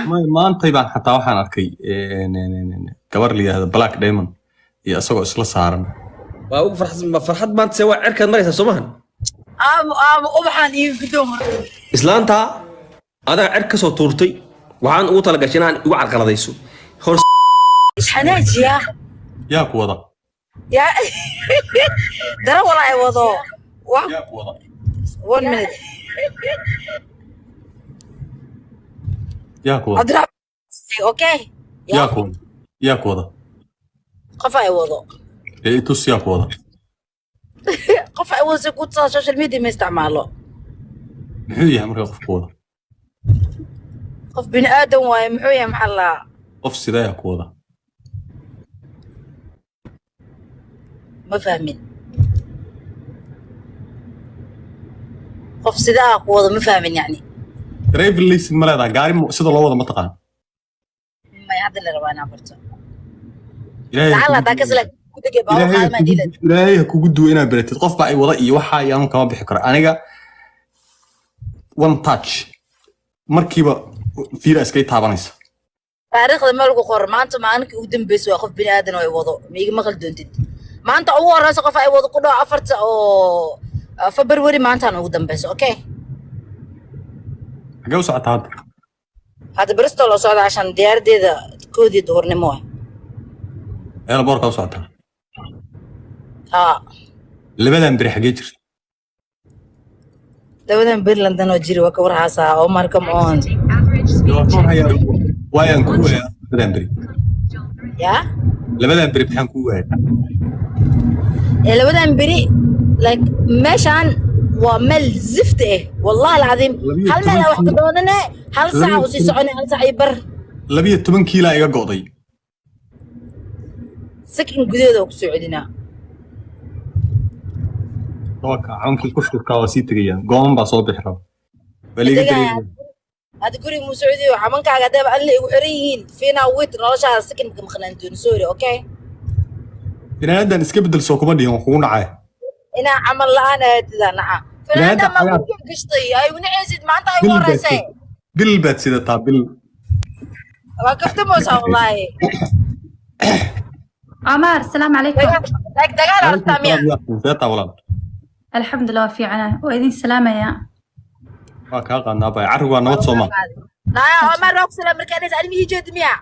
Maantay baan xataa waxaan arkay gabar la yidhaahdo Black Diamond iyo isagoo isla saaran. Waa ugu farxad, farxad maanta see waa cirkaad maraysaa, soo mahan? Aamo, aamo, ubaxaan iyo gudoon horta. Islaanta adaa cer ka soo tuurtay, waxaan ugu talagashay inaan igu carqaladayso hor. Xanaajiya. Yaa ku wada? Yaa dara walaa ay wado wax. Yaa ku wada? One minute. Yaa ku wada? Cabdiraxmaan, okay. Yaa ku wada? Yaa ku wada? Qof ay wado. Ee itus, yaa ku wada? Qof ay wado si ku tusaa, social media ma isticmaalo. Muxuu yahay marka qof ku wada? Qof bini aadan waaye, muxuu yahay, maxaa la Qof sidee yaa ku wada? Ma fahmin. Qof sidaa ku wado ma fahmin yani. Driving license ma leedahay? Gaari sida loo wado ma taqaan? May, hadda la rabaa inaan barto. Ilaahay ha lacala kugu hadaa kasla ku degay baa Ilaahay ha qaadmaa kugu dhiilad. Ilaahay ha kugu duwo inaad baratid. Qof baa ay wada iyo waxaa iyo anu kama bixi karo aniga. One touch markiiba fiira iskay taabanaysa. Taariikhda meel lagu qoro, maanta maalinkii ugu dambeysay waa qof bini aadan oo ay wado ma iga maqli doontid. Maanta ugu horeysa qof ay wado ku dhaho 4-ta oo February, maantaan ugu dambeysa, okay? Xagee u socotaa hadda? Hadda Bristol oo socda, cashan diyaaradeeda 1-dii duhurnimo ah. Airportka u socotaa? Haa. Labadan beri xagee jirta? Labadan beri London oo jiri, waa ka warhaasaa. Omar, come on. Waayaan ku waaya labadan beri. Yaa? Labadan beri maxaan ku waayay? Ee labadan beri, like, meeshaan waa meel zift eh, wallahi alcadiim. Labiyo Hal meel toban aa wax ka kiilo. doonane, hal saac Labiyo uu sii toban. soconay, hal saac iyo bar. 12 kiilaa iga go'day. Sakin gudaheeda oo kusoo celinaa. Waa cawankii ku shurkaa, waa sii tegayaan, gooman baa soo bixi raba, waa liiga Degaa. dareemaya. Hadda guriga muu socdiyo, cabankaaga hadaba alina igu xiran yihiin fiinaa wit noloshaada sakin ka maqnaan dooni. Sorry, okay? Finaanadan iska bedel soo kuma dhihin, waan kugu nacay. Inaa camal la-aan aadida naca. Finaanada Finaanada ma cagaar. guriga gashtay ay igu nacaysid maanta ay ugu Bil baad horeysay. Bil baad sidataa, bil. Waa kaftamoosaa wallaahi. عمر، السلام عليكم. Like dagaal aragtaa miya? Seetaa walaal? الحمد لله في عنا وإذن سلامة يا. Waa kaa qaadnaa bay, carrigu waa nabad sooma? Naya Omar, waa ku salaam markaa dhahaysa anima ii jeedi miya?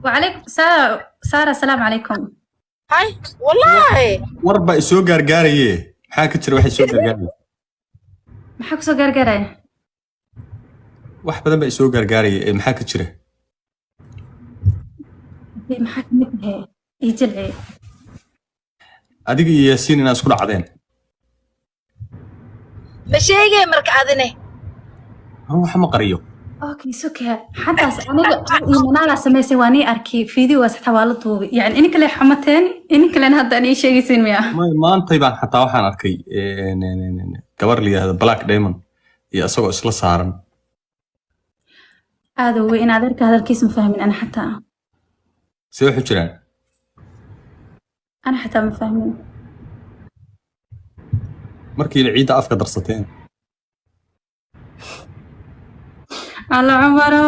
وعليكم سارة، سارة، السلام عليكم. Hay wallaahi. War baa isoo gaargaaraye, maxaa ka jira waxay soo gaargaaraya? Maxaa kusoo gaargaaraya? Wax badan baa isoo gaargaaraya ee maxaa ka jira? Maxaa kamid ahe? Ii jilci. Adiga iyo Yaasiin inaad isku dhacdeen. Ma sheegay marka adine? Anu wax ma qariyo. Okay, suka xantaas aniga iyo Manaala samaysay, waa nii arkay fiidiyogaas, xataa waa la duubay. Yani ininka le xamateen, ininka lena hadda aan ii sheegaysin miya? May, maantay baan xataa waxaan arkay gabar la yidhaahdo Black Diamond iyo isagoo isla saaran. Aada wey in adeerka hadalkiisa ma fahmin ana xataa. See waxu jiraan? Ana xataa ma fahmin. Markiiba ciidda afka darsateen. Alla Cumaro,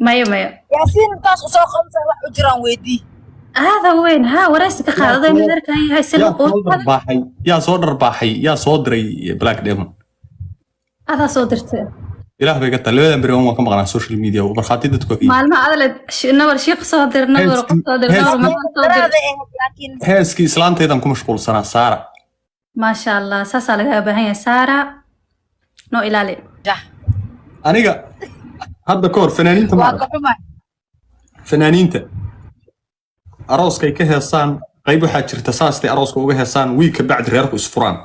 maya, maya. Yaasiin intaas usoo qabta wax u jiraan weydii. Aada weyn ha waraysi ka qaadaday Yaa soo adeerka yahay si yaa loo soo dharbaaxay, yaa soo dharbaaxay, yaa soo diray Black Diamond? Adaa soo dirtay. Ilaah bay ka tahay, labadan beri waan ka maqnaa social media, markhaati dadku waa ka yihiin. Maalmaha adale nabar shiiq soo dir, nabar qof Heeskii soo dir, nabar heeskii madan soo dir. Daraada ahayd laakiin. Heeskii islaantaydan ku mashquulsanaa, Saara. Maasha Allah, saasaa lagaga baahan yahay. Saara noo ilaali. Jah. Aniga hadda ka hor fanaaniinta ma Waa arag. ka xumay. Fanaaniinta arooskay ka heesaan qayb waxaa jirta saastay arooska uga heesaan, wiig ka bacdi reerku isfuraan.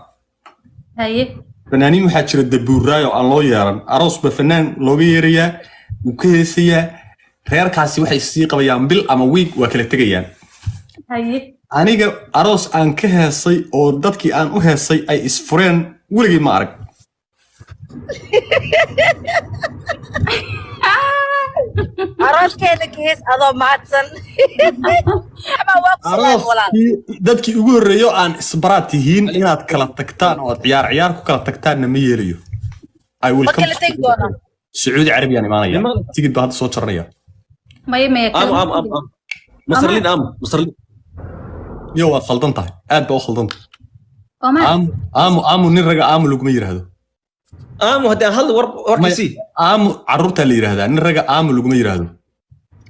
Haye. Fanaaniin waxaa jira dabuuraayo aan loo yeeran aroos ba fanaan looga yeerayaa, wuu ka heesayaa, reerkaasi waxay sii qabayaan bil ama wiig, waa kala tegayaan. Haye. Aniga aroos aan ka heesay oo dadkii aan u heesay ay isfureen weligay ma arag. Arooskeena kees adoo mahadsan. Ama waa ku salaam walaal. Arooskii dadkii ugu horreeyo aan isbaraad tihiin inaad kala tagtaan oo aad ciyaar ciyaar ku kala tagtaanna ma yeelayo. I will Ma come kala to tegi doonaa? Sacuudi Carabiyaan imaanaya. Imaan. Tigid baa hadda soo jaranaya. Maya, maya. Aamu, aamu, aamu, aamu, masarliin, aamu, masarliin. Iyo waad khaldan tahay, aad baa u khaldan tahay. Omar. Aamu, aamu, aamu, nin raga aamu laguma yiraahdo. Aamu, haddii aan hadlo war warkiisii. Aamu carruurtaa la yiraahdaa, nin raga aamu laguma yiraahdo.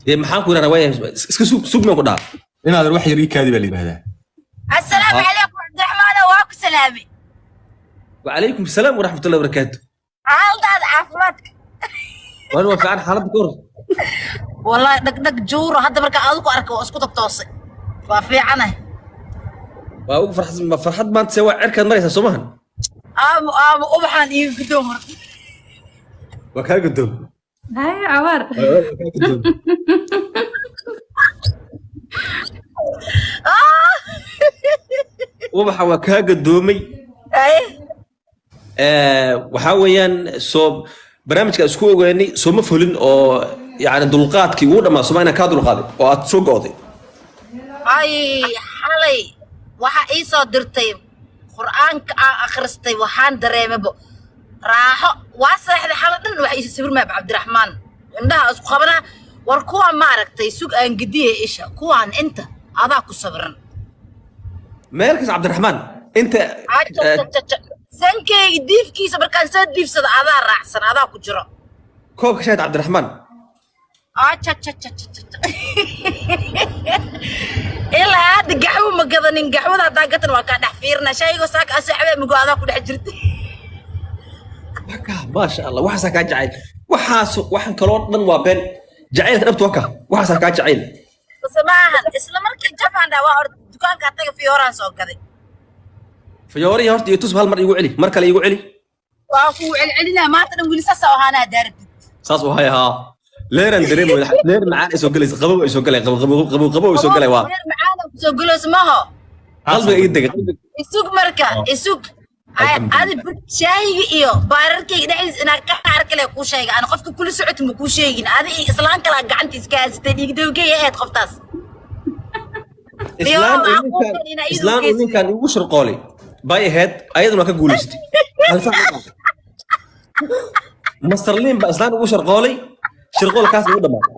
Dee maxaan ku yidhahdaa? Waaya, iska sug, sug maan ku dhaha. Inaadan wax yar ii kaadi baa la yiraahdaa. Assalaamu calaykum, Cabdiraxmaan, waa ku salaamay. Wacalaykum asalaam waraxmatullahi wabarakaatu. Xaaladaada caafimaadka? Waan waa fiican, xaaladda ka hor. Wallahi dhagdhag juuro hadda marka aad ku arka waa isku tabtoosay, waa fiicanahay. Waa ugu farxad, farxad maanta see waa cirkaad maraysaa, soo mahan? Aamu, aamu, ubaxaan iyo gudoon hor. Waa kaa gudoom. Hay Cawaar. Waa kaa gudoom. Ubaxa waa kaa gadoomay. Haye. Waxaa weeyaan soo barnaamijka isku ogaanay sooma fulin oo yani dulqaadkii ugu dhammaa sooma inaan kaa dulqaaday oo aad soo go'day. Ay, xalay waxa ii soo dirtay qur'aanka aan akhristay, waxaan dareemaba raaxo, waa seexday xalay dhan. Waxa ii sawirmaya Cabdiraxmaan, indhaha isku qabanaa. War kuwaan ma aragtay? Sug aan gediye isha, kuwaan inta adaa ku sawiran. Meel kas Cabdiraxmaan inta. Ajajajaja. Sankeyga diifkiisa markaan soo diifsado adaa raacsan, adaa ku jiro. Koobka shahid Cabdiraxmaan. Ajajajajaja. Ilaa hadda gaxwo ma gadanin, gaxwada haddaa gatan waa kaa dhex fiirina shaygoo saaka asoo mugo adaa ku dhex jirta. Waka, maasha Allah, waxaasaa kaa jacayl, waxaas waxan kaloo dhan waa been, jacaylka dhabta waka, waxaasaa kaa jacayl. Base maahan, isla markii jabaan dhaa waa orda dukaankaa taga, fiyooraan soo gaday. Fiyoorihii horta iyo tusba, hal mar iigu celi, mar kale iigu celi. Waa kuu celcelinaa maanta dhan, weli saasa ahaanaa daarabtid. Saas u hay haa, leeran dareemo, leer macaan ay soo galaysa, qabow ay soo galay, qabow, qabow, qabow, qabow ay soo galay, waa Reer macaan oo kusoo galayso maho. Qalbiga iga dega, qalbiga. Isug marka, isug. Adi shaahiga iyo baararkayga dhexdiisa inaa ka arki leh kuu sheega, ana qofka kula socota ma kuu sheegin. Adi iyo islaan kalaa gacanta iska haysatay, dhiigdowgay ahayd qoftaas. Islaan Fiyoora uu waxaa kuu ninkaan keenay inaa iyadu islaan uu geysid. ninkaan igu shirqoolay bay ahayd, ayaduna waa ka guulaystay. Masarliin baa islaan ugu shirqoolay, shirqoolkaas ugu dhammaaday.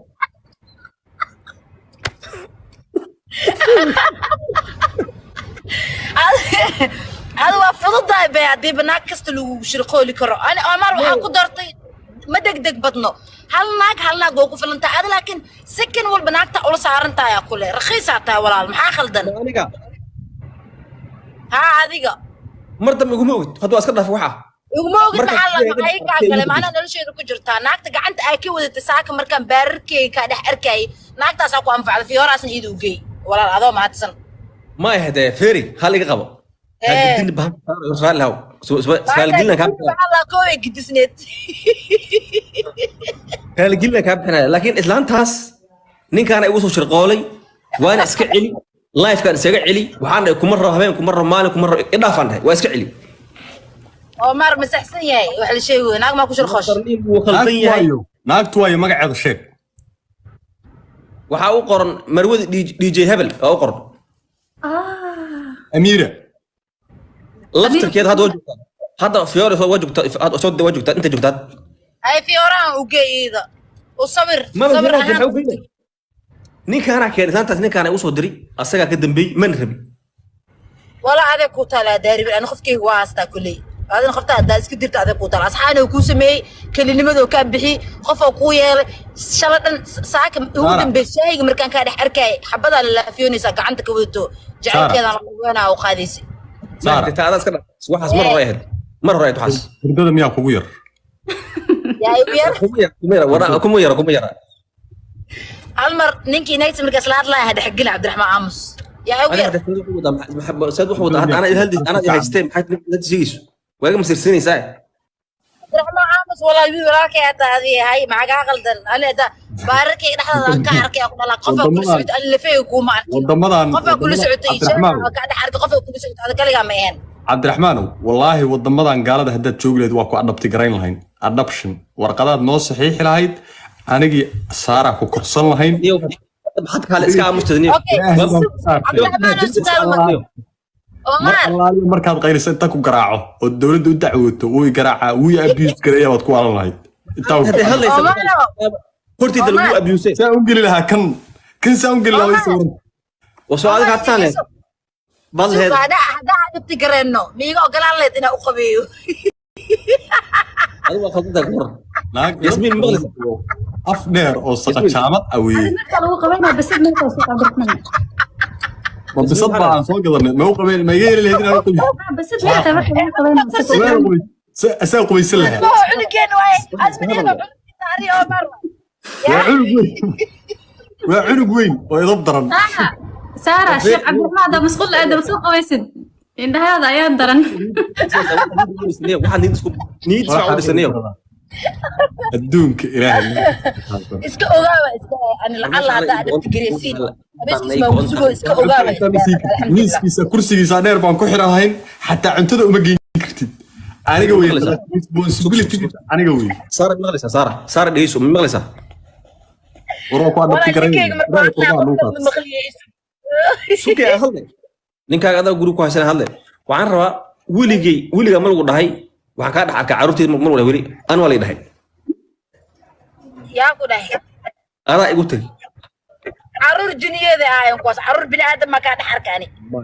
Adi waa fududahay bay haddii naag kasta lagu shirqooli karo. Ani Omar waxaan ku doortay ma degdeg badno, hal naag, hal naag waa ku filan tahay adi, laakiin second walba naagta ula saaran tahay aa kule rakhiisaa tahay. Walaal, maxaa khaldan? Aniga? Haa, adiga. Mar dambe iguma ogid, hadda waa iska dhaaf waxa. Iguma ogid. Marka maxaa la maxaa ii kaa galay? marka Macnaha nolosheeda ku jirtaa naagta gacanta ay ka wadatay saaka markaan baararkeyga kaa dhex arkayay, naagtaasaa ku anfacda, fiyooraasna iyada u geey. Walaal, adoo mahadsan. Ma ahayd feri, hal iga qabo. Ee. Hagidin baan raali haw, raalgelina kaa bixinaya. Maxaa la koobay gidisneed? Raalgelina kaa bixinaya, laakiin islaantaas ninkaana igu soo shirqoolay waana iska celi, lifekaan isaga celi. Waxaan dhahay kuma rabo habeen, kuma rabo maalin, kuma rabo, idhaafaan dhahay, waa iska celi. Omar ma saxsan yahay wax la sheegayo? Naag maa ku shirqoosh? Masarliin wuu khaldan Naagtu yahay. waayo, naagtu waayo, magaceeda sheeg. Waxaa u qoran marwada DJ hebel waa u qoran. Ah. Amiira. Laftirkeeda hadda waa joogtaa, hadda Fiore waa joogtaa, hadda soo waa joogtaa, inta joogtaa. Ay, fiyoorahan u geey iyada, u sawir. Maba sawir Fiore ahaan. maxaa u geynaya? Ninkaanaa keenay islaantaas, ninkaana igu soo diray, asagaa ka dambeeyey, mana rabi. Wala adeeg kuu taalaa daaribin, ani qofkayga waa haastaa kulley. Adina qofta haddaa iska dirta adeeg kuu taala, asxaana kuu sameeyey, kelinimadoo kaa bixi, qofoo kuu yeelay shala dhan saaka ugu Saara. dambeysay shaahiga markaan kaa dhex arkayay, xabadaa la laafiyoonaysaa gacanta ka wadato, jacaylkeedaan la weynaa u qaadaysay. Saara. Taa adaa iska dhaaf, waxaas mar hore ahayd, mar hore ahayd waxaas. Hurdada miyaa kugu yar? Yaa igu yar. Kuma yara, kuma yara, kuma yara, kuma yara. Hal mar ninkii naagta markaas la hadlaya ha dhexgelin. Cabdiraxmaan aamus, yaa igu Aniga yar. hadda saad wax u wadaa, saad wax u wadaa hadda, anaa anaa haystee, maxay hadda sheegayso? Waa iga masirsinaysaa. Cabdiraxmaan aamus, walaal, wiil walaalkay hataa adi yahay, maxaa kaa qaldan? Ani hada baararkayga dhexdooda aan ka arkay aan ku dhalaa, qofaa kula socotay, ani lafeyga kuuma arkin. Wadamadan Qofaa kula socotay. Cabdiraxmaan. Sheega ka dhex arkay qofaa kula socotay, ada kaligaa ma ahayn. Cabdiraxmaanow, wallaahi wadamadan gaalada haddaad joogi lahayd waa ku adopt garayn lahayn, adoption warqadaad noo saxiixi lahayd, anigii Saaraa ku korsan lahayn. Niyow, maxaad kaale iska aamustad niyow. Okay. Ilaahay baan ku saartay. Cabdiraxmaan oo sugaal. Mar Omar. Allaaliya markaad qayliso, inta ku garaaco oo dowladda u dacwooto, wuu i garaacaa, wuu i abuse gareeya, baad ku waalan lahayd. Intaa Hadday hadlaysa Omar. hortiida lagu Omar. abuse. Saa u geli lahaa kan kan, saa u geli lahaa way Omar. sawiran. Wasoo adiga hadtaan lehed baad laheed. Suuqa haddaa dhibti gareenno, miiga ogolaan leed inaa u qabeeyo? Adigu waa khaldantahay, ku waran. Naag Yasmiin, maqlaysa? Af dheer oo saqajaamad ah weeye. Marka lagu qabanaa basad meesha soo Cabdiraxmaan. Ma bisad baa aan soo gadanay? Ma u qabeen? Ma iga heli lahayd inaan u qabiyo? Basad leedahay marka lagu qabanaa basad. Asaa qubaysan lahaa. Oo cunugeena waaye, asmadeena cunugiisa ari Omar. Waa cunug weyn, waa cunug weyn oo idab daran. Saara, Sheekh Cabdiraxmaan haddaa masquul aada soo qabaysid, indhahaada ayaa daran. Waxaan niyad isku niyad isku u dhisanayo. Adduunka Ilaahay. Iska ogaaba, iska ani lacala haddaa dhibti gareysiin, qabayskiis baa ku sugo, iska ogaaba. Miiskiisa, kursigiisa dheer baan ku xirahayn, xataa cuntada uma geyn kartid. Aniga wey responsibility, aniga wey. Saara, maqlaysaa? Saara, Saara, dhegeyso, ma maqlaysaa? War waa ku adabti Walaa garanaya. ninkeyga markaa maqliyeyso. Sugay aan hadle, ninkaaga adaa guri ku haysana hadle. Waxaan rabaa weligay, weligaa ma lagu dhahay waxaan kaa dhex arkaa carruurteed? Ma lagu dhahay weli? An waa lay dhahay. Yaa ku dhahay? Adaa igu tagi. Caruur jiniyeeda ahaayeen kuwaas, caruur bini aadam maa kaa dhex arka.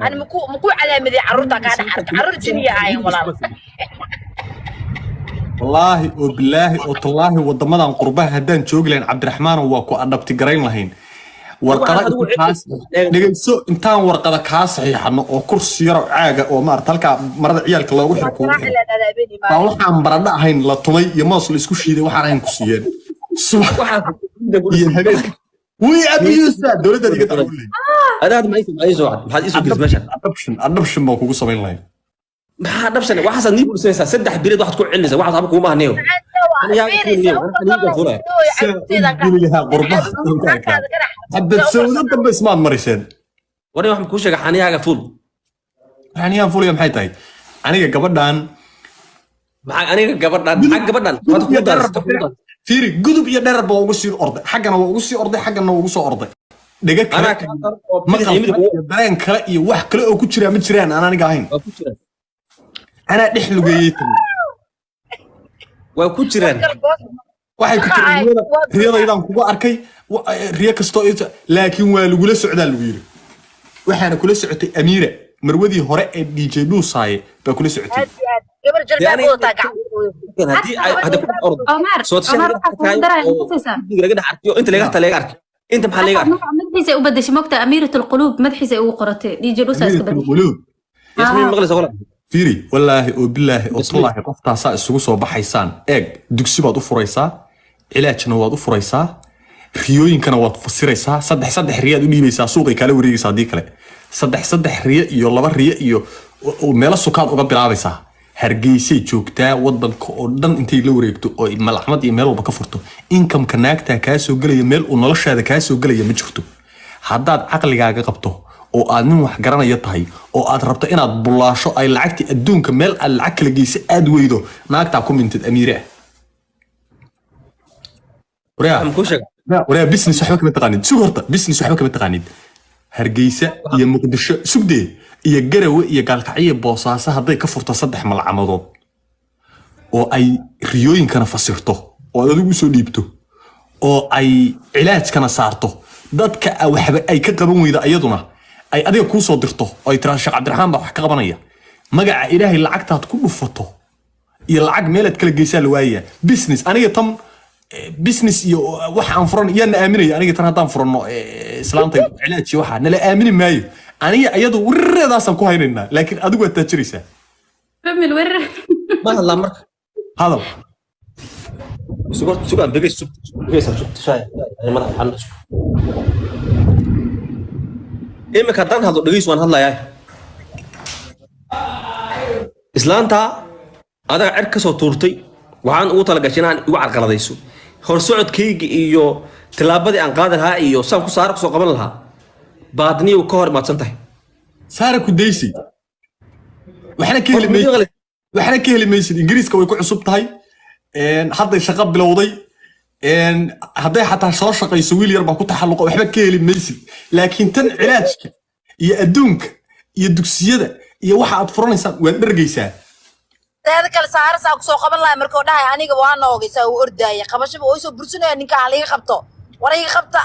Ani maku calaamadey caruurtaa kaa dhex arka, caruur jiniye ahaayeen, walaal. Wallaahi oo bilaahi oo tallaahi, wadamadan qurbaha haddaan joogi lahayn, Cabdiraxmaano, waa ku adhabti garayn lahayn. Warqada Adigu intaas dhegeyso, intaan warqada kaa saxiixano oo kursi yaro caaga oo maarata halkaa marada ciyaalka loogu xiro kugu xiro baa waxaan baradho ahayn la tumay iyo moos la isku shiiday waxaan ahayn ku siiyeen subax iyo habeen. We abuse that. Dowladda iga dacwo leeyahay. Adaa hadda maxaad iisoo gelisay meeshan? Adoption, adoption baan kugu samayn lahayn. Maxaa dhabshan? Waxaasaad nii bulisanaysaa 3 bilood, waxaad ku celinaysaa waxaad haba kuuma ahneyo. Saa u geli lahaa qurbaha, xabad sawdo dambe ismaad mariseen. Warin, waxaan kuu sheegay, xaniyaaga fuul. Xaniyaan fulaya maxay tahay? Aniga gabadhan Maxaa aniga gabadhan? Maxaa gabadhan? Waad gudub iyo kugu dherer daarsata, kugu daarsata. Fiiri, gudub iyo dherer baa ugu sii orday, xaggana waa ugu sii orday, xaggana waa ugu soo orday. Dhega kale, Anaa kaa daran oo bidix maqal iyo midig kale iyo dareen kale iyo wax kale oo ku jiraa ma jiraan aan aniga ahayn. Waa ku jiraan. Anaa dhex lugeeyey tani. Waa ku jiraan. Waxay ku tiri riyadaydaan kugu arkay, riyo kastoo laakiin waa lagula socdaa lagu yiri. Waxaana kula socotay Amiira, marwadii hore ee DJ Dhuusaaye baa kula socotay. Gabar jalbaab wadataa Haddii ay hadda ku ordo Omar, soo tashan Omar, waxaa kugu daraya intasaysaa. laga dhex arkiyo, inta laga laga arki, inta maxaa laga arki? Magaca madaxiisa u bedeshay mogta, Amiirat Alquluub madaxiisa ugu qoratay, DJ Dhuusa iska bedeshay. Quluub. Yasmiin, maqlaysa qola? Fiiri, wallaahi oo bilaahi oo Yasmiin. tallaahi, qoftaasaa isugu soo baxaysaan. Eeg, dugsi baad u furaysaa, cilaajna waad u furaysaa, riyooyinkana waad fasiraysaa. Saddex saddex riyaad u dhiibaysaa, suuqay kala wareegaysaa. Haddii kale saddex saddex riyo iyo laba riyo iyo oo meelo sukaad uga bilaabaysaa. Hargeysay joogtaa, wadanka oo dhan intay la wareegto oo malacmad iyo meel walba ka furto, inkamka naagtaa kaa soo gelaya, meel uu noloshaada kaa soo gelaya ma jirto. Haddaad caqligaaga qabto oo aad nin wax garanaya tahay oo aad rabto inaad bulaasho, ay lacagtii adduunka meel aad lacag kala geysa aad weydo, naagtaa ku mintid Amiire ah. Waryaa. Waxaan kuu sheegay. Waryaa, business waxba kama taqaanid. Sug horta, business waxba kama taqaanid. Hargeysa iyo Muqdisho sugdee iyo Garawe iyo Gaalkacyo, Boosaaso hadday ka furto saddex malcamadood oo ay riyooyinkana fasirto oo aad adigu usoo dhiibto oo ay cilaajkana saarto, dadka waxba ay ka qaban weyda, ayaduna ay adiga kuu soo dirto oo ay tiraa, "Sheekh Cabdiraxmaan baa wax ka qabanaya," magaca Ilaahay lacagtaad ku dhufato iyo lacag meelaad kala geysaa la waayaya. Business aniga tan business iyo wax aan furan yaana aaminaya. Aniga tan haddaan furanno, islaanta cilaaj iyo waxa nala aamini maayo. Aniga iyadu wirireedaasaan ku haynaynaa, laakiin adigu waad taajiraysaa. Famil werar. Ma hadlaa marka? Hadal. Sugaan begeys, sug begeys, sug shaay madax xanuun. Imika haddaan hadlo, dhegeys, waan hadlayaa. Islaanta adaga cer ka soo tuurtay, waxaan ugu talagashay inaan igu carqaladayso hor socodkayga iyo tillaabadii aan qaadi lahaa iyo saan ku saara kusoo qaban lahaa. Baadniyu ka hor imaadsan tahay. Saara ku daysi, waxna ka heli maysid, waxna ka heli maysid. Ingiriiska way ku cusub tahay, hadday shaqo bilowday, hadday xataa soo shaqayso, wiil yar baa ku taxalluqa, waxba ka heli maysid. Laakiin tan cilaajka iyo adduunka iyo dugsiyada Iyo waxa aad furanaysaan waad dhergaysaa. Teeda kale, Saara saa kusoo qaban lahay markuu dhahay aniga waa noogay, saa uu ordaayay qabashaba oo soo bursanaya. Ninka ha liiga qabto, war iga qabta.